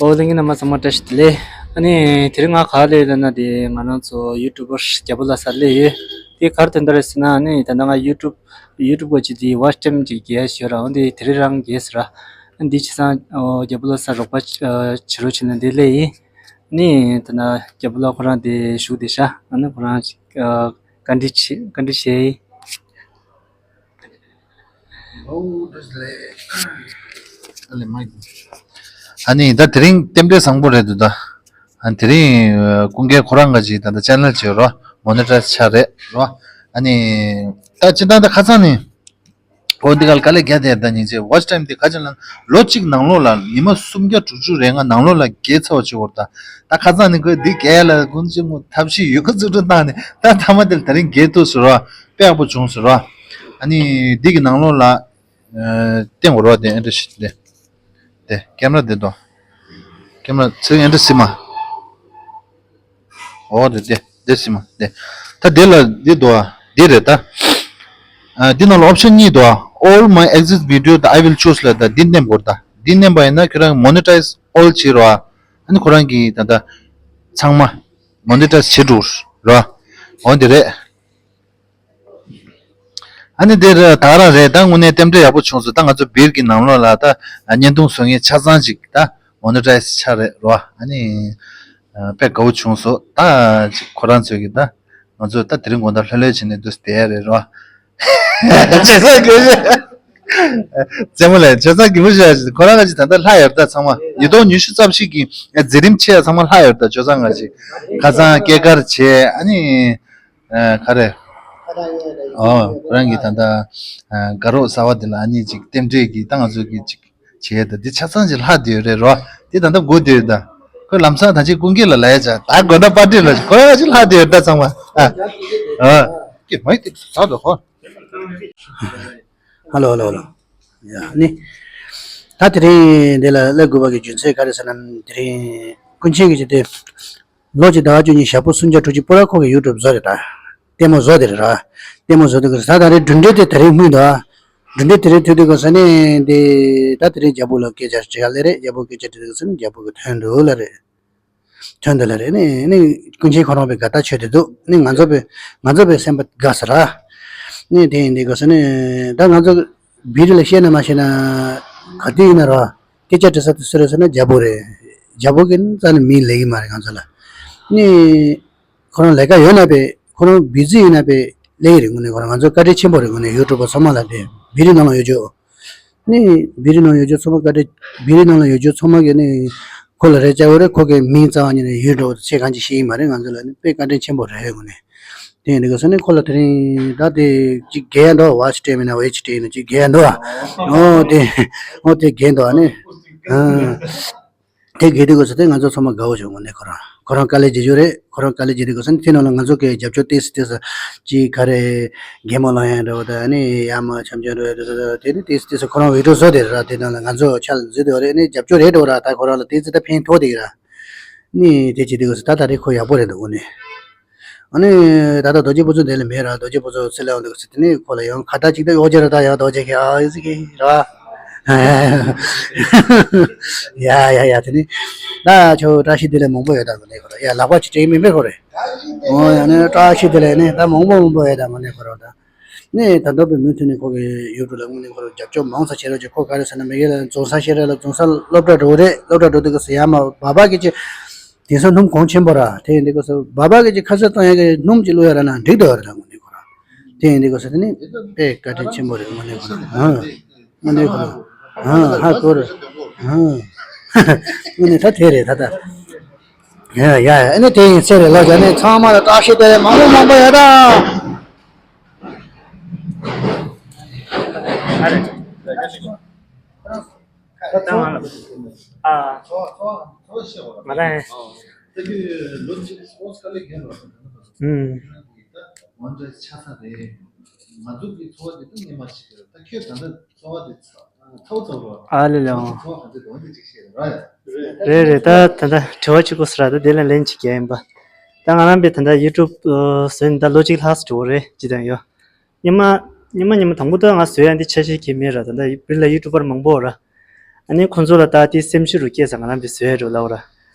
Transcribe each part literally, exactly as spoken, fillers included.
ཨོ་ལྷན་རྒྱས་རྣམ་པ་ཚང་མ་བཀྲ་ཤིས་བདེ་ལེགས། ཨ་ནི་དེ་རིང་ང་ག་རེ་སླེབས་ཡོད་ལབ་ན། དེ་ང་རང་ཚོ་ཡུ་ཊུབ་པར་རྒྱལ་པོ་ལྷ་སར་སླེབས་ཡོད། དེ་ག་རེ་དོན་དག་རེད་ཟེར་ན། ཨ་ནི་ད་ལྟ་ང་ཡུ་ཊུབ་ཡུ་ཊུབ་གི་དེ་ཝ་ཆི་ཊའིམ་ཅིག་རྒྱག་ཡ་ཞིག་ཡོད་ར། འོ་དེ་དེ་རིང་རང་རྒྱག་ཟེར་ར། ཨ་ནི་དེ་བྱས་ཙང་ཨོ་རྒྱལ་པོ་ལྷ་སར་རོགས་པ་བྱེད་རོགས་བྱེད་ལབ་འདི་སླེབས་ཡིན། ཨ་ནི་ད་ལྟ་རྒྱལ་པོ་ལྷ་ཁོ་རང་དེ་བཞུགས་བསྡད་ཤག་ཨ་ནི་ཁོ་རང་ཅིག་བཀའ་འདྲི་བྱེད་བཀའ་འདྲི་བྱེད་ཡིན། ཨ་ནི་ད་དེ་རིང་རྟེན་འབྲེལ་བཟང་པོ་རེད་འདུག་ད། ཨ་ནི་དེ་རིང་ཀུན་མཁྱེན་ཁོ་རང་ག་ཅིག་ད་ལྟ་ཅེ་ནལ་ཅིག་ཡོད་རོ། མོ་ནི་ཊའི་ཛི་ཆགས་རེད་རོ། ཨ་ནི་ད་སྤྱིར་བཏང་ད་ཁ་སང་ནས་ཨོ་འདི་ག་ལ་དཀའ་ལས་རྒྱག་བསྡད་ད། སྙིང་རྗེ། ཝ་ཆི་ཊའིམ་འདི་ག་ཅིག་ལ་ལོ་གཅིག་ནང་ལོགས་ལ་ཉི་མ་སུམ་བརྒྱ་དྲུག་ཅུ་རེ་ལྔ་ནང་ལོགས་ལ་རྒྱག་ཚར་བ་ཅིག་ཡོད་རེད་ད། ད་ཁ་སང་ནས་ཁོས་འདི་རྒྱག་ཡ་ལ་ཀུན་མཁྱེན་མོ་ཐབས་ཤེས་ཡོད་ཁ་ཚུར་འགྲོ་བཏང་ནས་ད་མཐའ་མ་དེ་ལ་དེ་རིང་རྒྱག་ཐུབ་ཟེར་རོ། དཔེ་ཡག་པོ་བྱུང་ཟེར་རོ། ཨ་ནི་འདི་གི་ནང་ལོགས་ལ་ཨ་བསྟན་དགོས་རོ། དེ་ཨེ་འདྲ་ཞིག་དེ། དེ་ཀེམ་ར་དེ་དོ། ཀེམ་ར་ཚིག་ཨེ་འདྲ་སི་མ། ཨོ་དེ་དེ་དེ་སི་མ་དེ། ད་དེ་ལ་དེ་དོ། དེ་རེད་ད། ཨ་འདི་ནང་ལ་ཨོབ་ཤན་གཉིས་དོ། All my exit video the I will choose ལ་ད་འདི་མནན་དགོས་རེད་ད། འདི་མནན་པ་ཡིན་ན་ཁྱོད་རང་མོ་ནི་ཊའི་ཛི་ཨོལ་བྱེད་རོ། ཨ་ནི་ཁོ་རང་གིས་ད་ད་ཚང་མ་མོ་ནི་ཊའི་ཛི་བྱེད་འགྲོ་རོ། འོ་འདི་རེད། ཨ་ནི་དེ་ར་ད་ག་རང་རེད། ད་དངོས་གནས་རྟེན་འབྲེལ་ཡག་པོ་བྱུང་སོང་། ད་ང་ཚོ་སྦིར་གྱི་ནང་ལོགས་ལ་ད་བརྙན་ཐུང་བཟོ་མཁན་ཆ་ཚང་ཅིག་ད་མོ་ནི་ཊའི་ཛི་ཆགས་རེད་རོ། ཨ་ནི་དཔེ་དགའ་བོ་བྱུང་སོང་། ད་ཅིག་ཁོ་རང་ཚོས་ཀྱི་ད་ང་ཚོ་ད་དེ་རིང་དགོང་དག་ལྷོད་ལྷོད་བྱས་ནས་འདུག་བསྡད་ཡ་རེད་རོ། བྱས་ཙང་དགོས་རེད། རྩེད་མོ་ལས་བྱས་ཙང་གི་མོ་ཞིག་ཁོ་རང་ང་ཅིག་ད་ལྟ་ལྷག་ཡོད་ད། ཚང་མ་ཉིས་སྟོང་ཉི་ཤུ་རྩ་བཞི་གི་འཛིན་རིམ་ཆེ་ཡ་ཚང་མ་ལྷག་ཡོད་ད། བྱས་ཙང་ང་ཅིག་ཁ་སང་སྐྱེས་སྐར་བྱས། ཨ་ནི་ཨ་ག་རེ། ཨོ་ཁོ་རང་གི་ད་ལྟ་ཨ་དགའ་རོགས་གསར་བ་དེ་ལ་ཨ་ནི་ཅིག་རྟེན་འབྲེལ་གྱི་ད་ང་ཚོ་གི་ཅིག་བྱས་ད་འདི་ཆ་ཚང་ཅིག་ལྷག་བསྡད་ཡོད་རེད་རོ། འདི་ད་ལྟ་སྒུག་བསྡད་ཡོད་ད། ཁོས་ལམ་སང་ད་ཅིག་ཀུན་མཁྱེན་ལ་ལབ་ཡ་ཅག་ད་དགོང་དག་པར་ཊི་ལ་ཁོ་རང་ཅིག་ལྷག་བསྡད་ཡོད་ད་ཚང་མ། ཨ་ཨ་ཀྱེ་མ་ཡི་དེ་ཟག་འགྲོ་ཧོ། ཧ་ལོ་ཧ་ལོ་ཧ་ལོ། ཡ་ནི། ད་དེ་རིང་འདི་ལ་སླེབས་དགོས་པ་གི་རྒྱུ་མཚན་ག་རེ་ཟེར་ན། དེ་རིང་ཀུན་མཁྱེན་གྱིས་ཅིག་དེ། ལོ་གཅིག་ཟླ་བ་བཅུ་གཉིས་ཞག་པོ་སུམ་བརྒྱ་དྲུག་ཅུ་པོ་ར་ཁོ་གི་ཡུ་ཊུབ་བཟོ་རེད་ད། ལྟད་མོ་བཟོ་དེ་རེད་ར། ལྟད་མོ་བཟོ་དེ་གི་ད་ད་རེས་གྲུབ་འབྲས་དེ་དེ་རིང་སྨིན་འདུག་གྲུབ་འབྲས་དེ་རིང་ཐོན་དུས་ག་ས་ནས་དེ་ད་དེ་རིང་རྒྱལ་པོ་ལ་སྐད་ཆ་དྲི་ག་སླེབས་རེད། རྒྱལ་པོ་སྐད་ཆ་དྲི་དུས་ག་ས་ནས་རྒྱལ་པོ་གི་ཐོན་འདུག་ལ་རེད། ཐོན་འདུག་ལ་རེད། ནི་ནི་ཀུན་མཁྱེན་ཁོ་རང་པའི་དགའ་ཐག་ཆོད་དེ་འདུག་ནི་ང་ཚོ་པའི་ང་ཚོ་པའི་སེམས་པ་དགའ་ས་ར། ནི་དེ་ཡིན་དུས་ག་ས་ནས་ད་ང་ཚོ་བི་རི་ལ་བཤད་ན་མ་བཤད་ན་ག་དུས་ཡིན་ན་ར། སྐད་ཆ་དྲི་ས་དེ་སུ་རེད་ཟེར་ན་རྒྱལ་པོ་རེད། རྒྱལ་པོ་གི་རྩ་ནས་མིང་ལེགས་ཀྱི་མ་རེད་ང་ཚོ་ལ། ནི་ཁོ་རང་ལས་ཀ་ཡོད་ན་པས་ཁོ་རང་བི་ཛི་ཡིན་ན་པས་ལེགས་རེད། དངོས་གནས་ཁོ་རང་ང་ཚོ་བཀའ་དྲིན་ཆེན་པོ་རེད། དངོས་གནས་ཡུ་ཊུབ་པ་ཚང་མ་ལ་དེ་བི་རི་ནང་ལ་ཡོད་རྒྱུ་ནི་བི་རི་ནང་ཡོད་རྒྱུ་ཚང་མ་བཀའ་དྲིན་བི་རི་ནང་ལ་ཡོད་རྒྱུ་ཚང་མ་གི་ནི་ཁོ་ལ་རེ་བཅར་བ་རེད། ཁོ་གི་མིང་རྩ་བ་ཉིད་ནས་ཡུ་ཊུབ་པ་ཚེ་གང་ཅི་ཤེས་ཡིན་མ་རེད། ང་ཚོ་ལ་ནི་དཔེ་བཀའ་དྲིན་ཆེན་པོ་རེད་དངོས་གནས། དེ་ཡིན་དུས་ག་ས་ནི་ཁོ་ལ་དེ་རིང་ད་དེ་ཅིག་རྒྱལ་འདུག་ཝ་ཆི་ཊའིམ་ཡིན་ན་ཝེ་ཆི་ཊའིམ་ཡིན་ན་ཅིག་རྒྱལ་འདུག་ཨོ་དེ་ཨོ་དེ་རྒྱལ་འདུག་ཨ་ནི། ཨ་དེ་རྒྱལ་དུས་ག་ས་དེ་ང་ཚོ་ཚང་མ་དགའ་བོ་བྱུང་། དངོས་གནས་ཁོ་རང་ཁོ་རང་དཀའ་ལས་བྱེད་རྒྱུ་རེད། ཁོ་རང་དཀའ་ལས་བྱེད་དུས་ག་ས་ནི་དེ་ནང་ལ་ང་ཚོ་གི་རྒྱབ་སྐྱོར་ཏོག་ཙམ་ཏོག་ཙམ་ཅིག་ག་རེ་གད་མོ་ལངས་ཡ་འདྲ་བོ་དང་ཨ་ནི་ཡ་མ་འཆམ་འཆམ་འདྲ་བོ་དེ་ནི་ཏོག་ཙམ་ཏོག་ཙམ་ཁོ་རང་བི་ཌིའོ་བཟོ་དེ་ར། དེ་ནང་ལ་ང་ཚོ་ཆ་ལ་འཛུལ་དེ་བ་རེད། ནི་རྒྱབ་སྐྱོར་རེད་འགྲོ་ར། ད་ཁོ་རང་ལ་ཏོག་ཙམ་ད་ཕན་ཐོགས་དེ་ར། ནི་དེ་བྱེད་དུས་ག་ས་ད་ད་རེས་ཁོ་ཡག་པོ་རེད་འདུག་དངོས་གནས། ཨ་ནི་ད་ལྟ་རྡོ་རྗེ་ཕུན་ཚོགས་འདི་ལ་མེད་ར། རྡོ་རྗེ་ཕུན་ཚོགས་ཚེ་ལས་འོང་དུས་ཚེ་དེ་ནི་ཁོ་ལ་ཡང་ཁ་བརྡ་ཅིག་ད་ཨོ་རྒྱ་ར་ད་ཡང་རྡོ་རྗེ་ཁེ་ཨ་ཨི་ཟི་ཁེ་ར། ཡ་ཡ་ཡ་དེ་ནི་ད་ཁྱོད་བཀྲ་ཤིས་བདེ་ལེགས་མང་པོ་ཡོད་ད་དངོས་གནས་ཁོ་ར། ཡ་ལག་པ་ཅིག་སྤྲད་མིན་པས་ཁོ་རེ། ཨོ་ཡ་ནི་བཀྲ་ཤིས་བདེ་ལེགས་ནི་ད་མང་པོ་མང་པོ་ཡོད་ད་དངོས་གནས་ཁོ་ར་ད། ནས་ད་ལྟ་བའི་མུ་མཐུད་ནས་ཁོ་གི་ཡུ་ཊུབ་ལ་དངོས་གནས་ཁོ་རང་རྒྱབ་སྐྱོར་མང་ཙམ་བྱེད་རོགས་བྱེད། ཁོ་ག་རེ་ཟེར་ན་མི་སྒེར་ལ་རྫོང་སར་ཤེས་ར་ལ་རྫོང་སར་སློབ་གྲྭ་འགྲོ་གི་རེད། སློབ་གྲྭ་འགྲོ་དུས་སྐབས་སུ་ཡ་མ་བ་བ་གི་ཅི་དེང་སང་སྣུམ་གོང་ཆེན་པོ་ར། དེ་ཡིན་དུས་སྐབས་སུ་བ་བ་གི་ཅི་ཁ་ཟས་གཏོང་ཡ་གི་སྣུམ་ཅིག་བླུགས་ཡ་ར་ན་འགྲིག་འདུག་ཡ་ར་ད་དངོས་གནས་ཁོ་རང་། དེ་ཡིན་དུས་སྐབས་སུ་དེ་ནི་དཔེ་བཀའ་དྲིན་ཆེན་པོ་རེད་དངོས་གནས་ཁོ་རང་། ཨ་དངོས་གནས་ཁོ་རང་། ཨ་ཧ་གོ་རེད། ཨ་དངོས་གནས་ད་དེ་རེད་ད་ད། ཡ་ཡ་ཡ་ཨ་ནི་དེ་ཡིན་ཚེ་རེད་ལོ་རྒྱ་ནི་ཚང་མ་ལ་བཀྲ་ཤིས་བདེ་ལེགས་མང་པོ་མང་པོ་ཡོད་ད། ཨ། ང་ད། ཨུམ། ཨ་ལེ་ལེ། རེད་རེད། ད་ད་ལྟ་དྲི་བ་གཅིག་པོ་ཟེར་ར། ད་དེ་ལ་ལན་གཅིག་རྒྱག་ཡིན་པ། ད་ང་རང་པའི་ད་ལྟ་ཡུ་ཊུབ་བཟོས་ནས་ད་ལོ་གཅིག་ལྷག་ཙམ་འགྲོ་གི་རེད། ཅི་དང་ཡོད། སྔོན་མ་སྔོན་མ་སྔོན་མ་དང་པོ་ད་ང་བཟོ་ཡ་འདི་ཆ་ཤས་ཀྱི་མེད་ར། ད་ལྟ་བི་ལ་ཡུ་ཊུབ་པར་མང་པོ་ར། ཨ་ ཨ་ནི་ཁོང་ཚོ་ལ་ད་དེ་སེམས་ཤུགས་རུ་སྐྱེས་ས་ང་རང་པའི་བཟོས་རུ་ལབ་ར།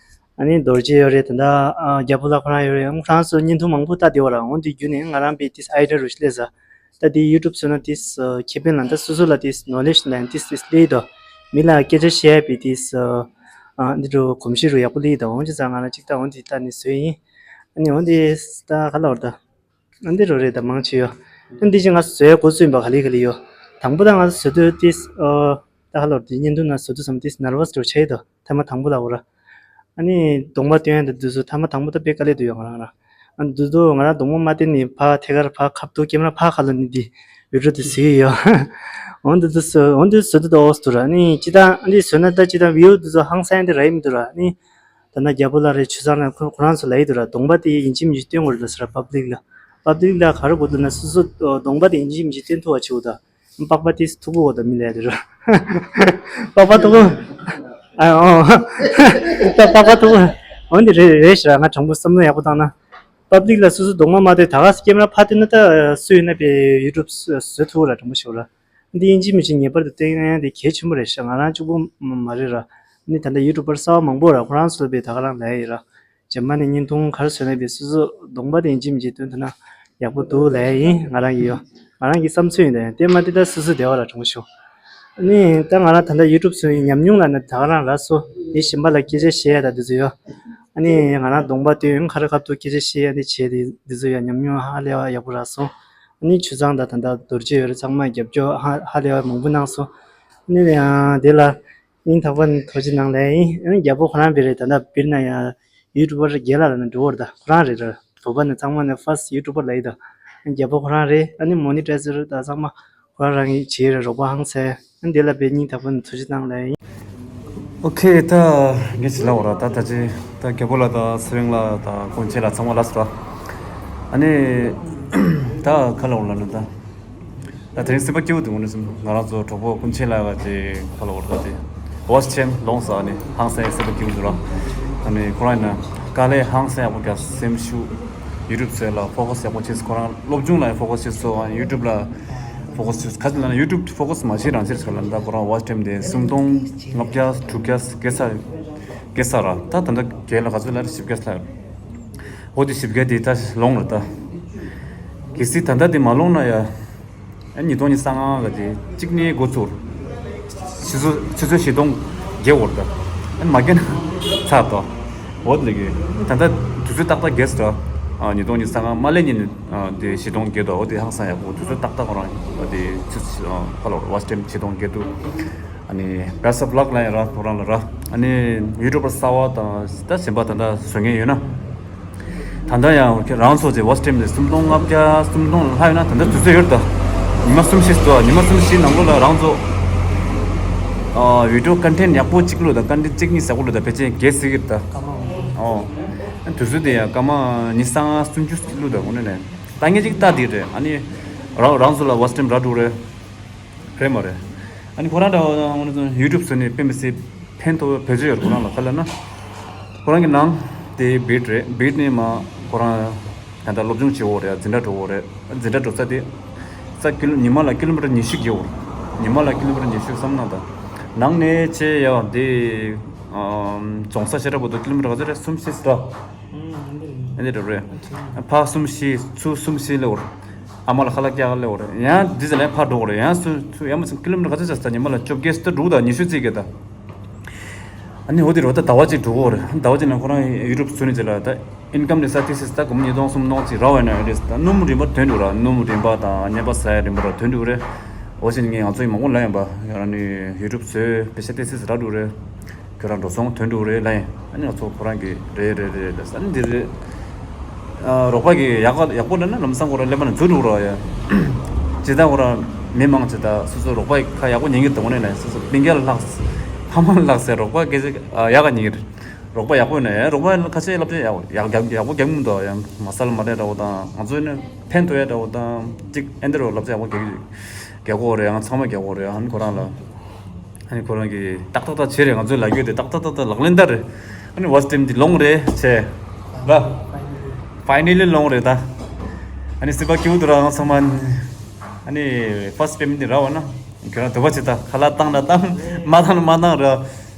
ཨ་ནི་རྡོ་རྗེ་ཡོད་རེད། ད་ལྟ་ཨ་རྒྱལ་པོ་ལགས་ཁོ་རང་ཡོད་རེད། ཁོ་རང་ཚོ་བརྙན་ཐུང་མང་པོ་ལྟ་བདེ་བ་ར། འོན་ཏེ་རྒྱུན་ནས་ང་རང་པའི་དེ་ཨའི་ཌི་རུ་སླེབས་ས། ད་དེ་ཡུ་ཊུབ་བཟོས་ན་དེ་ཁེ་ཕན་ལ་ད་སོ་སོ་ལ་དེ་ནོ་ལེཇ་ལ་དེ་དེ་སླེབས་དོ། མི་ལ་སྐད་ཆ་བཤད་པའི་དེ་ཨ་འདི་འདྲ་གོམས་གཤིས་རུ་ཡག་པོ་སླེབས་དོ། འོན་ཅི་ཙང་ང་རང་གཅིག་ད་འོན་དེ་ལྟ་ནས་བཟོས་ཡིན། ཨ་ནི་འོན་ཏེ་ད་ག་ལ་བར་ད། ཨ་འདི་རུ་རེད། ད་མང་ཆེ་ཡོད། ཨ་འདི་ཅི་ང་བཟོས་འགོ་བཙུགས་པ་ག་ལེ་ག་ལེ་ཡོད། དང་པོ་ད་ང་བཟོས་དུས་དེ་ཨ་ད་ག་ལ་བར་དེ་བརྙན་ཐུང་ན་བཟོ་དུས་སམ་དེ་ནར་ཝས་རུ་ཆགས་དོ། ཐ་མ་དང་པོ་ལ་འོ་ར། ཨ་ནི་གདོང་པ་སྟོན་ཡ་འདི་དུས་སུ་ཐ་མ་དང་པོ་ད་དཔེ་དཀའ་ལས་འདུག་ཡོད་ང་རང་རང་། ཨ་འདི་དུས་ང་རང་གདོང་པ་མ་བསྟན་ནས་ཕ་ཐད་ཀར་ཕ་ཁ་ཐུག་ཀེམ་ར་ཕ་ཁ་ལ་ནི་འདི་བི་ཌི་ཡོ་དེ་བཟོས་ཡོད། འོན་ཏེ་དུས་སུ་འོན་ཏེ་བཟོ་དུས་ད་འོ་སུ་ར་ནི་ཅི་ད་ཨ་འདི་བཟོས་ན་ད་ཅི་ད་བིའུ་དུས་སུ་ཧང་སང་ཡ་འདི་ར་ཡིན་མི་འདུག་ར་ནི། ད་ནང་རྒྱལ་པོ་ལགས་རེད། ཆུ་ཚང་ལ་ཁོ་ཁོ་རང་ཚོ་ལ་ཡི་དུས་ར་གདོང་པ་དེ་ཡིན་གཅིག་མིན་གཅིག་སྟོན་དགོས་རེད་ཟེར་ར། པབ་ལིག་ལ། པབ་ལིག་ལ་ག་རེ་དགོས་འདུག་ན་སོ་སོ་གདོང་པ་དེ་ཡིན་གཅིག་མིན་གཅིག་སྟོན་ཐུབ་པ་བྱེད་དགོས་ད། པགས་པ་དེ་མཐུག་པོ་འོ་ད་མི་ལས་དེ་ར། པགས་པ་མཐུག་པོ། ཨ་ཨོ། ད་པགས་པ་མཐུག་པོ། འོན་ཏེ་རེད་རེད་ཤི་ར། ང་དྲང་པོ་བསམ་བློ་ཡག་པོ་བཏང་ན། པབ་ལིག་ལ་སོ་སོ་གདོང་པ་མ་སྟོན་ད་ག་སི་ཀེམ་ར་ཕ་སྟོན་ན་ད་སུ་ཡིན་ན་པའི་ཡུ་ཊུབ་བཟོ་ཐུབ་ར། དྲང་པོ་ཤོད་ར། འདི་ཡིན་གཅིག་མིན་གཅིག་ངེས་པར་དུ་བསྟན་ཡ་དེ་གལ་ཆེན་པོ་རེད་ཤག་ང་རང་གཅིག་པུ་མ་རེད་ར། ནི་ད་ལྟ་ཡུ་ཊུབ་པར་གསར་པ་མང་པོ་ར་ཁོ་རང་ཚོ་བས་ད་ག་རང་ལས་ཡིན་ར། རྗེས་མ་ནས་བརྙན་ཐུང་ག་རེ་བཟོས་ན་བས་སོ་སོ་གདོང་པ་དེ་ཡིན་གཅིག་མིན་གཅིག་སྟོན་ཐུབ་ན་ཡག་པོ་འདུག་ལས་ཡིན་ང་རང་གི་ཡོ། ང་རང་གི་བསམ་ཚུལ་ཡིན་ད་ཡང་དེ་མ་དེ་ད་སོ་སོ་བདེ་བ་ར་དྲང་པོ་ཤོད། ནི་ད་ང་རང་ད་ལྟ་ཡུ་ཊུབ་བཟོས་ཡིན་ཉམས་མྱོང་ལ་ནི་ད་ག་རང་རག་སོང་། ནི་གཞན་པ་ལ་སྐད་ཆ་བཤད་ཡ་ད་འདི་ཚོ་ཡོ། ཨ་ནི་ང་རང་གདོང་པ་སྟོན་ཁ་རི་ཁ་ཐུག་སྐད་ཆ་བཤད་ཡ་ནི་བྱས་ཏེ་འདི་ཚོ་ཡ་ཉམས་མྱོང་ཧ་ལས་པ་ཡག་པོ་རག་སོང་། ཨ་ནི་ཆུ་ཚང་དང་ད་ལྟ་རྡོ་རྗེ་ཡོད་རེད། ཚང་མས་རྒྱབ་སྐྱོར་ཧ་ཧ་ལས་པ་མང་པོ་གནང་སོང་། ཨ་ནི་ཡང་དེ་ལ་སྙིང་ཐག་པ་ནས་ཐུགས་རྗེ་གནང་ལེ་ཡིན། ཨ་ནི་རྒྱལ་པོ་ཁོ་རང་བེ་རེད། ད་ལྟ་བིར་ན་ཡང་ཡུ་ཊུབ་པར་རྒྱལ་ལ་ལ་ནི་འགྲོ་བར་ད་ཁོ་རང་རེད་ར། བོད་པ་ནི་ཚང་མ་ནི་ཕར་སི་ཊི་ཡུ་ཊུབ་པར་ལ་ཡི་ད། ཨ་ནི་རྒྱལ་པོ་ཁོ་རང་རེད། ཨ་ནི་མོ་ནི་ཊའི་ཛར་ད་ཚང་མ་ཁོ་རང་རང་གིས་བྱས་རེད། རོགས་པ་ཧང་སང་། ཨ་ནི་དེ་ལ་བེ་སྙིང་ཐག་པ་ནས་ཐུགས་རྗེ་གནང་ལེ་ཡིན། ཨོ་ཁེ། ད་ངས་ཅི་ལབ་འོ་ར། ད་ད་ཅི་ད་རྒྱལ་པོ་ལགས་དང་སི་ཝིང་ལགས་དང་ཀུན་མཁྱེན་ལགས་ཚང་མ་ལགས་སོ་ར། ཨ་ནི་ད་ག་ལབ་འོ་ལབ་ན་ད། ད་དེ་རིང་སྲིད་པ་སྐྱིད་པོ་འདུག་ནི་སེམས་ང་རང་ཚོ་གྲོགས་པོ་ཀུན་མཁྱེན་ལགས་ཀྱི་ག་ལབ་འོ་ར། ད་དེ་ཝོ་ཆི་ཊེམ་ལོངས་ས་ནི་ཧང་སང་སྲིད་པ་སྐྱིད་པོ་འདུག་ར། ཨ་ནི་ཁོ་རང་ཡིན་ན་དཀའ་ལས་ཧང་སང་ཡག་པོ་རྒྱག་སེམས་ཤུགས་ཡུ་ཊུབ་བཟོས་ལ་ཕོ་ཁ་སི་ཡག་པོ་བྱས། ཁོ་རང་སློབ་སྦྱོང་ལ་ཡང་ཕོ་ཁ་སི་བྱས་སོང་། ཡུ་ཊུབ་ལ་ཕོ་ཁ་སི་བྱས། ག་ཅི་ལབ་ན་ཡུ་ཊུབ་ཕོ་ཁ་སི་མ་བྱས་རང་བྱས་ཁ་ལ་ད་ཁོ་རང་ཝོ་ཆི་ཊེམ་དེ་སུམ་སྟོང་ལྔ་བརྒྱ་དྲུག་བརྒྱ་བརྒལ་ས་བརྒལ་ས་ར། ད་ད་ལྟ་བརྒལ་ལ་ག་ཚོད་ལ་རེད། བཞི་བརྒྱ་ལ་འོ་དེ་བཞི་བརྒྱ་དེ་ད་ལོངས་རེད་ད། གལ་སྲིད་ད་ལྟ་དེ་མ་ལོངས་ན་ཡ། ཨ་ཉིས་སྟོང་ཉི་ཤུ་རྩ་ལྔ་ག་དེ་གཅིག་ནས་འགོ་ཚུགས། ཆུ་ཚོད་ཆུ་ཚོད་བཞི་སྟོང་བརྒལ་འོར་ད། ཨ་མ་བརྒལ་ན་ཚར་ཏོ། འོ་དེ་གི་ད་ལྟ་དུས་ཚོད་ཏག་ཏག་བརྒལ་སོང་། ཨ་ཉིས་སྟོང་ཉི་ཤུ་རྩ་ལྔ་མ་སླེབས་ཉིན་ནས་ཨ་དེ་བཞི་སྟོང་བརྒལ་འདུག་འོ་དེ་ཧང་སང་ཡག་པོ། དུས་ཚོད་ཏག་ཏག་ཁོ་རང་འོ་དེ་ཆུ་ཚོད་ཨ་ཁ་ལོ་ཝོ་ཆི་ཊེམ་བཞི་སྟོང་བརྒལ་འདུག་ཨ་ནི་best of luck ལབ་ཡ་ར་ཁོ་རང་ལ་ར། ཨ་ནི་ཡུ་ཊུབ་པར་གསར་པ་དང་ད་གཞན་པ་ད་ལྟ་བཟོ་མཁན་ཡོད་ན། ད་ལྟ་ཡང་ཁྱེད་རང་ཚོ་ཚེ་ཝོ་ཆི་ཊེམ་དེ་སུམ་སྟོང་ལྔ་བརྒྱ་སུམ་སྟོང་ལྷག་ཡོད་ན་ད་ལྟ་དུས་ཚོད་ཡོད་ད། ཉི་མ་གསུམ་བཞི་ཙམ། ཉི་མ་གསུམ་བཞི་ནང་ལོགས་ལ་རང་ཚོ་ཨ་བི་ཌི་ཡོ་ཀོན་ཊེན་ཊི་ཡག་པོ་གཅིག་བླུགས་དང་། ཀོན་ཊེན་ཊི་གཅིག་གཉིས་ཡག་པོ་བླུགས་དང་། ཕལ་ཆེར་རྒྱལ་སྲིད་ཀྱི་རེད་ད། ཨོ། དུས་ཚོད་དེ་ཡང་སྐར་མ་ཉི་ཤུ་རྩ་ལྔ་སུམ་ཅུ་བླུགས་དང་། དངོས་གནས་ནས་ལྟ་ངན་གཅིག་ལྟ་དེ་རེད། ཨ་ནི་རང་རང་ཚོ་ལ་ཝོ་ཆི་ཊེམ་རག་འགྲོ་རེད། རེད་མ་རེད། ཨ་ནི་ཁོ་རང་འདྲ་བོ་དང་ཡུ་ཊུབ་བཟོས་ནས་དཔེ་མི་སྲིད་ཕན་ཐོགས་བེད་སྤྱོད་ཡོད་རེད། ཁོ་རང་ལ་ག་ལབ་ན། ཁོ་རང་གི་ནང་དེ་བིར་རེད། བིར་ནས་མ་ཁོ་རང་ད་ལྟ་སློབ་སྦྱོང་བྱེད་འོ་རེད། འཛིན་གྲྭ་འགྲོ་འོ་རེད། འཛིན་གྲྭ་འགྲོ་ས་དེ་ས་ཀི་ལོ་ཉི་མ་ལ་ཀི་ལོ་མི་ཊར་ཉི་ཤུ་བརྒལ་འོ་རེད། ཉི་མ་ལ་ཀི་ལོ་མི་ཊར་ཉི་ཤུ་བསམ་ན་ད་ནང་ནས་བྱས་ཡ་དེ་རྫོང་ས་ཤ་ཁྲ་བར་དུ་ཀི་ལོ་མི་ཊར་ག་ཚོད་རེད། གསུམ་བཞི་ཙམ། ཨ་འདི་རེད་རེད། ཕར་གསུམ་བཞི་ཚུར་གསུམ་བཞི་སླེབས་འོ་རེད། ཨ་མ་ལ་ཁ་ལག་སྐྱག་སླེབས་འོ་རེད། ཡང་འདི་ཚོ་ལ་ཕར་འགྲོ་འོ་རེད། ཡང་ཚུར་ཚུར་ཡང་མ་ཚུར་ཀི་ལོ་མི་ཊར་ག་ཚོད་ཆགས་ས། ཉི་མ་ལ་བཅོ་བརྒྱད་ཙམ་འགྲོ་ད་ཉི་ཤུ་ཙམ་གི་ད། ཨ་ནི་འོ་དེ་རུ་ད་ཟླ་བ་གཅིག་འགྲོ་འོ་རེད། ཟླ་བ་གཅིག་ནང་ཁོ་རང་ཡུ་ཊུབ་བཟོས་ནས་ཅི་ལ་ད་ཨིན་ཀམ་རེད་ས། དེ་སྲིད་ད་སྒོར་མོ་ཉིས་སྟོང་སུམ་སྟོང་ཅིག་རག་པ་ཡིན་ན་རེད། ད་སྣུམ་རིན་པ་ཐོན་འགྲོ་ར། སྣུམ་རིན་པ་དང་ཉལ་པ་ཟ་ཡ་རིན་པ་ར་ཐོན་འགྲོ་རེད། འོ་ཞིག་ངས་ང་ཚོ་ཡི་མང་པོ་ལབ་ཡིན་པ། ཡང་ནི་ཡུ་ཊུབ་བཟོས་པེ་ཤ་དེ་སྲིད་རག་འགྲོ་རེད། ཁྱོད་རང་འགྲོ་སོང་། ཐོན་འགྲོ་རེད་ལབ་ཡིན། ཨ་ནི་ང་ཚོ་ཁོ་རང་གི་རེད་རེད་རེད་ལབ་ས། ཨ་ནི་འདི་རེད། ཨ་རོགས་པ་གི་ཡག་ག་ཡག་པོ་ལབ་ན་ལམ་སང་ཁོ་རང་ཀླད་པ་ནང་འཛུལ་འགྲོ་ར་ཡ། ཇི་ལྟར་ཁོ་རང་མི་མང་ཇི་ལྟར་སོ་སོ་རོགས་པ་ཡི་ཁ་ཡག་པོ་ཉན་གི་འདུག་ནས་ལབ་ཡིན། སོ་སོ་སྤུན་ཀྱག་ལ་ལྷག་ཕ་མ་ལ་ལྷག་ཟེར། རོགས་པ་སྐད་ཆ་ཨ་ཡག་ག་ཉན་གི་རེད། རོགས་པ་ཡག་པོ་ཡིན་ན་ཡ་རོགས་པ་ཁ་ཤས་བསླབ་བྱ་ཡག་ཡག་ཡག་ཡག་པོ་རྒྱག་མི་འདུག་ཡ། མ་སལ་མ་རེད་འདྲ་བོ་དང་། ང་ཚོ་ནི་ཕན་ཐོགས་ཡ་འདྲ་བོ་དང་གཅིག་ཨེ་འདྲ་བོ་བསླབ་བྱ་ཡག་པོ་རྒྱག་གི་རྒྱག་གོ་རེད། ཡང་ཚང་མ་རྒྱག་གོ་རེད། ཨ་ནི་ཁོ་རང་ལ། ཨ་ནི་ཁོ་རང་གིས་ཏག་ཏག་ཏག་བྱས་རེད། ང་ཚོའི་ལབ་རྒྱུ་དེ་ཏག་ཏག་ཏག་ཏག་ལག་ལེན་བསྟར་རེད། ཨ་ནི་ཝོ་ཆི་ཊེམ་འདི་ལོངས་རེད་བྱས་ར། ཕའི་ནལ་ལི་ལོངས་རེད་ད། ཨ་ནི་སྲིད་པ་སྐྱིད་པོ་འདུག་ར་ང་ཚང་མ། ཨ་ནི་ཕར་སི་པེ་མེན་ཊི་འདི་རག་པ་ན་ ཁྱོད་རང་དོ་པ་ཅི་ད་ཁ་ལག་བཏང་ན་བཏང་མ་བཏང་ན་མ་བཏང་ར།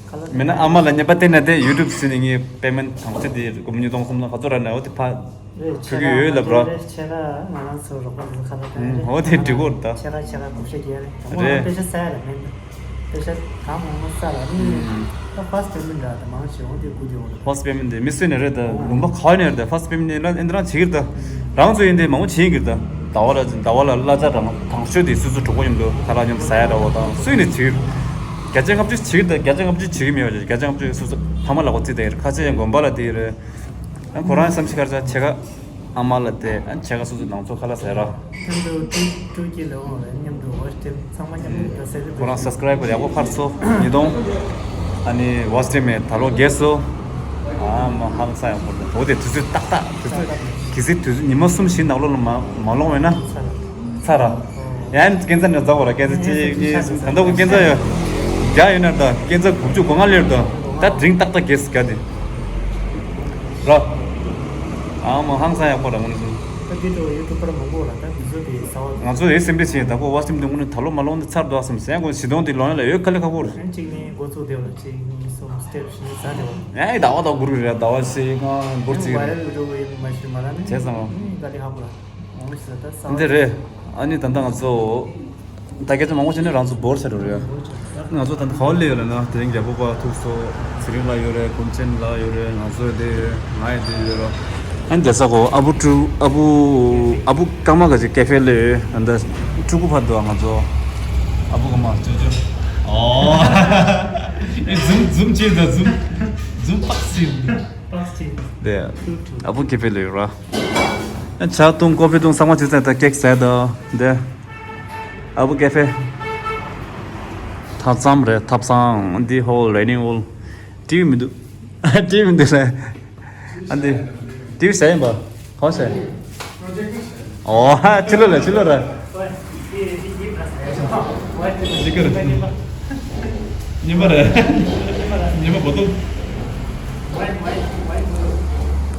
ཁ་ལག་མིན་ན་ཨ་མ་ལ་ཉེས་པ་བསྟན་ན་དེ་ཡུ་ཊུབ་ཟིན་ནས་ངའི་པེ་མེན་ཊི་གང་ཚེ་དེ་སྒོར་མོ་ཉིས་སྟོང་གསུམ་སྟོང་ག་ཚོད་རག་ནའོ་དེ་ཕ། རེད། ཕ་གི་ཡོད་ལབ་ར། ཆེ་ར་ང་རང་ཚོ་རོགས་པ་ཚོ་ཁ་ལག་ཨུམ། འོ་དེ་འགྲིག་གོ་ར་ད། ཆེ་ར་ཆེ་ར་བགོ་བཤའ་རྒྱག་རེད། དང་པོ་རེད། ང་པེ་ཤ་ཟ་ཡ་ལ་མེད་འདུག་པེ་ཤ་གང་མང་མང་ཟ་ལ་ནི། ཨུམ། ད་ཕ་སི་ཊི་པེ་མེན་ཊི་འདྲ་ད་མང་ཆེ་འོ་དེ་དགུ་དེ་འོ་ད། ཕ་སི་ཊི་པེ་མེན་ཊི་དེ་མི་སུས་ནས་རེད་ད། ལུང་པ་ག་ནས་རེད་ད། ཕ་སི་ཊི་པེ་མེན་ཊི་ནས་ཨེ་འདི་རང་བྱེད་ཀྱི་རེད་ད། རང་ཚོ་ཡིན་དེ་མང་པོ་བྱེད་ཀྱི་རེད་ད། ཟླ་བ་ལ་ཟླ་བ་ལ་གླ་ཆ་རང་དང་ཤོས་དེ་སོ་སོ་གྲོགས་པོ་མཉམ་དུ་ཁ་ལག་མཉམ་དུ་ཟ་ཡ་འདྲ་བོ་དང་སུས་ནས་བྱེད་ཀྱི་རེད། བརྒྱ་ཆ་ལྔ་བཅུ་བྱེད་ཀྱི་རེད་ད། བརྒྱ་ཆ་ལྔ་བཅུ་བྱེད་ཀྱི་མེད་པ་བརྒྱ་ཆ་ལྔ་བཅུ་སོ་སོ་ཕ་མ་ལ་གོ་རྩིས་དེ་ཁ་ཆེ་ཡང་དགོན་པ་ལ་དེ་རེད། ཨ་ཁོ་རང་བསམ་ཤེས་ཁར་ཆ་ཆེ་ཁ། ཨ་མ་ལ་དེ་ཨ་ཆེ་ཁ་སོ་སོ་ནང་ཚོ་ཁ་ལ་ཟེར་ར། མཉམ་དུ་ཀྲུ་ཀྲུ་ཀི་ལ་འོང་བས་མཉམ་དུ་ཝོ་ཆི་ཊི་ཚང་མ་མཉམ་དུ་ད་ཟེར་ཁོ་རང་སབ་སི་ཀ་རའི་བར་ཡག་པོ་འཕར་སོང་ཉིས་སྟོང་། ཨ་ནི་ཝོ་ཆི་ཊི་མེད་ད་ལོ་རྒས་སོང་། ཨ་མ་ཧང་སང་ཡག་པོ་འདུག་འོ་དེ་དུས་ཚོད་ཏག་ཏག་དུས་ཚོད་གལ་སྲིད་དུས་ཚོད་ཉི་མ་གསུམ་བཞི་ནང་ལོགས་ལ་མ་མ་ལོངས་བས་ན། ཚར་ར། ཡང་ཀན་ཚ་ནས་རྫ་བོ་ར་ཀན་ཚ་གཅིག་གཉིས་གསུམ་ད་ལྟ་ཁོ་ཀན་ཚ་ཡོད། བརྒྱ་ཡོད་ན་ད་ཀན་ཚ་དགུ་བཅུ་གོ་ལྔ་སླེབས་ད། ད་དྲིང་ཏག་ཏག་རྒས་སི་ག་དེ། ར། ཨ་མ་ཧང་སང་ཡག་པོ་ར་ངོ་ནས་སོང་། ད་འདི་འགྲོ་ཡུ་ཊུབ་པར་མང་པོ་ར་ད་འདི་ཚོ་དེ་ས་བ། ང་ཚོ་ཡོད་སེམས་པའི་ཆེད་ད་ཁོ་ཝ་སི་ཊི་མ་དེ་དངོས་གནས་ད་ལོ་མ་ལོངས་ནས་ཚར་འདུག་བསམ་སེམས་ཁོ་བྱེད་སྟངས་དེ་ལོང་ཡ་ལ་ཡོད་དཀའ་ལས་ཁག་པོ་རེད། གཅིག་ནི་འགོ་བཙུགས་བསྡད་པ་གཅིག་གཉིས་གསུམ་སི་ཊེབ་བཞི་ཟ་བསྡད་པ། ཨེ་ཟླ་བ་དང་སྒུར་གི་རེད། ཟླ་བ་ཕྱེད་ཀ་སྒུར་གཅིག་རེད། ཝའི་རལ་འགྲོ་གི་ཡིན་མ་གཞི་མ་ར་ནི། བྱས་ཙང་། ཨེ་དཀའ་ལས་ཁག་པོ་ར། འདི་རེད། ཨ་ནི་ད་ལྟ་ང་ཚོ་ད་སྐད་ཆ་མང་པོ་བྱས་ནས་རང་ཚོ་བོར་ཆགས་འགྲོ་རེད། ང་ཚོ་ད་ལྟ་ག་པར་སླེབས་ཡོད་ལབ་ན་དེ་རིང་རྒྱལ་པོ་པ་ཐུག་སོང་། ཚེ་རིང་ལགས་ཡོད་རེད། གོམ་ཆེན་ལགས་ཡོད་རེད། ང་ཚོ་ཡོད་དེ་ཡོད། ང་ཡོད་དེ་ཡོད་ར། ཨ་ནི་བསྡད་ས་གོ་ཨ་བུ་ཕྲུ་ཨ་བུ་ཨ་བུ་སྐར་མ་ག་ཅིག་ཀེ་ཧྥེ་སླེབས་ཡོད། ད་ལྟ་ཕྲུ་གུ་ཕར་འདུག་ང་ཚོ་ཨ་བུ་སྐར་མ་ཅོ་ཅོ། ཨོ། ཨེ་ཛུམ་ཛུམ་བྱེད་ད་ཛུམ་ཛུམ་པགས་ཅིག་དེ་ཨ་བུ་ཀེ་ཧྥེ་སླེབས་ཡོད་ར། ཇ་བཏུང་ཀོ་ཧྥི་བཏུང་ཚང་མ་བྱས་ཚར། ད་ཀེག་ཟས་དང་དེ། ཨ་བུ་ཀེ་ཧྥེ། ཐབ་ཚང་རེད་ཐབ་ཚང་། འདི་ཧོལ་ཌའི་ནིང་ཧོལ། ཊི་ཝི་མི་འདུག་ཊི་ཝི་མི་འདུག་ལ། ཨ་འདི། ཊི་ཝི་ཟས་ཡིན་པ། གང་ཟས། ཨོ་ཧ་ཕྱི་ལོགས་ལ་ཕྱི་ལོགས་ར། ཅི་ཀར། ཉི་མ་རེད། ཉི་མ་བོ་ཏོ།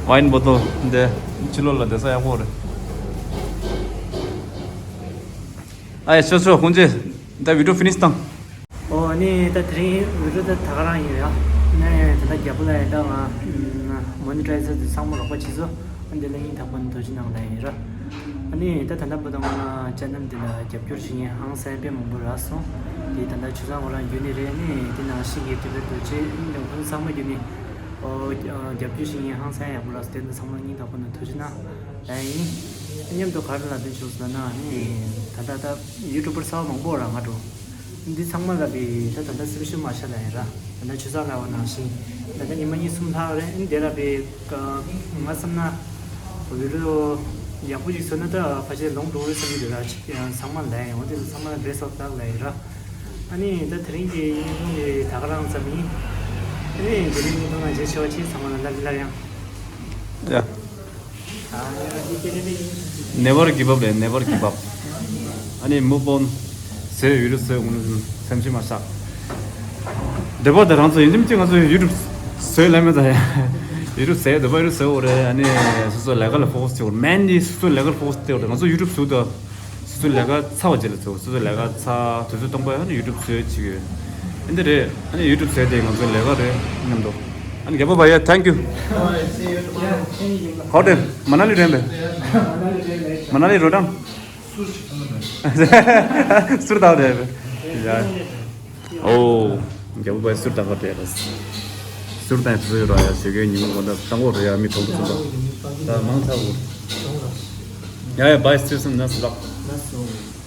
ཝའིན་བོ་ཏོ་འདི་ཕྱི་ལོགས་ལ་བསྡད་ས་ཡག་པོ་རེད། ཨ་ཡ་ཤོ་ཤོ་ཧུན་ཅེ། ད་བི་ཌིའོ་ཕི་ནིཤ་བཏང་། ཨོ་ནི་ད་དེ་རིང་བི་ཌིའོ་ད་ད་ག་རང་ཡིན་ཡ། ནས་ད་ལྟ་རྒྱལ་པོ་ལ་ཡ་ད་ང་མོ་ནི་ཊའི་ཛར་དེ་ཚང་མ་རོགས་པ་བྱེད་སོ། ཨ་འདི་ལ་སྙིང་ཐག་པ་ནས་ཐུགས་རྗེ་གནང་ལ་ཡིན་ར། ཨ་ནི་ད་ད་ལྟ་བར་དུ་ང་ཅན་ནལ་འདི་ལ་རྒྱབ་སྐྱོར་བྱེད་མཁན་ཧང་སང་དཔེ་མང་པོ་རག་སོང་། དེ་ད་ལྟ་ཆུ་ཚང་ཁོ་རང་བརྒྱུད་ནས་རེད། ཨ་ནི་དེ་ནང་བཞིན་གྱི་ཊི་ཝི་རྡོ་རྗེ་ཨ་ནི་ཁོང་ཚང་མ་བརྒྱུད་ནས་ཨོ་རྒྱབ་སྐྱོར་བྱེད་མཁན་ཧང་སང་ཡག་པོ་རག་སོང་། དེ་ཚོ་ཚང་མ་སྙིང་ཐག་པ་ནས་ཐུགས་རྗེ་གནང་ལ་ཡིན། མཉམ་དུ་ག་རེ་ལབ་དོན་བྱུང་སོང་ན་ཨ་ནི་ད་ལྟ་ད་ཡུ་ཊུབ་པར་གསར་པ་མང་པོ་རག་ང་འགྲོ། འདི་ཚང་མ་ལ་བི་ད་ད་ལྟ་སེམས་ཤུགས་མ་ཆག་ལ་ཡིན་ར། ད་ལྟ་ཆུ་ཚང་ལ་བ་ནང་བཞིན་ད་ལྟ་ཉི་མ་གཉིས་གསུམ་ལྷག་རེད། འདི་ལ་བི་ང་བསམ་ན་བི་ཌིའོ་ཡག་པོ་ཞིག་བཟོས་ན་ད་ཕལ་ཆེར་ལོངས་འགྲོ་བའི་བསམ་གྱི་འདུག་ར། ཚང་མ་ལ་ཡིན། འོ་དེ་ཚང་མ་ལ་བེ་སོག་ལག་ལ་ཡིན་ར། ཨ་ནི་ད་དེ་རིང་གི་བརྙན་ཐུང་འདི་ད་ག་རང་ཙམ་ཡིན། ཨ་ནི་འདི་རིང་བརྙན་ཐུང་ནང་མཇལ་ཆེ་བ་ཆེ་ཚང་མ་ལ་སླར་སླར་ཡང་། ཡ། Never give up རེད། Never give up. ཨ་ནི་move on. བཟོས་ཡུ་ཊུབ་བཟོས་ངུ་སེམས་ཤིག་མ་བཞག་འདོད་པ་དེ་རང་ཚོ་ཡིན་གཅིག་མིན་གཅིག་ང་ཚོ་ཡུ་ཊུབ་བཟོས་ལབ་མེད་ད་ཡ། ཡུ་ཊུབ་བཟོས་འདོད་པ་ཡུ་ཊུབ་བཟོས་འོ་རེད། ཨ་ནི་སོ་སོ་ལས་ཀ་ལ་ཕོ་ཁ་སི་བྱེད་དགོས། མེན་ནི་སོ་སོ་ལས་ཀ་ལ་ཕོ་ཁ་སི་བྱེད་དགོས་རེད། ང་ཚོ་ཡུ་ཊུབ་བཟོས་ད། སོ་སོའི་ལས་ཀ་ཚར་བ་རྗེས་ལ་ཚུར་སོ་སོའི་ལས་ཀ་ཚར་དུས་ཚོད་སྟོང་པ་ཡོད་ན་ཡུ་ཊུབ་བཟོས་བྱེད་ཀྱི་ཡོད། འདི་རེད། ཨ་ནི་ཡུ་ཊུབ་བཟོས་ཏེ་ང་ཚོའི་ལས་ཀ་རེད་མཉམ་དུ། ཨ་ནི་རྒྱལ་པོ་བ་ཡ། Thank you. Hotel Manali རེད་པས། Manali རོ་ཊང་། སུར་ད་རེད་པས། ཡ། ཨོ། རྒྱལ་པོ་བ་ཡ་སུར་ད་ག་རེད་རེད། སུར་ད་ཡ་བཟོས་ར་ཡ་ཟེར་གི་ཉིན་མོ་གོ་ད་བཏང་གོ་རེད་ཡ། མི་ཐོག་ཏུ་སུར་ད་ད་མང་ཚ་གོ། ཡ་ཡ་བ་ཡ་སུར་སུར་ན་སུ་ལགས།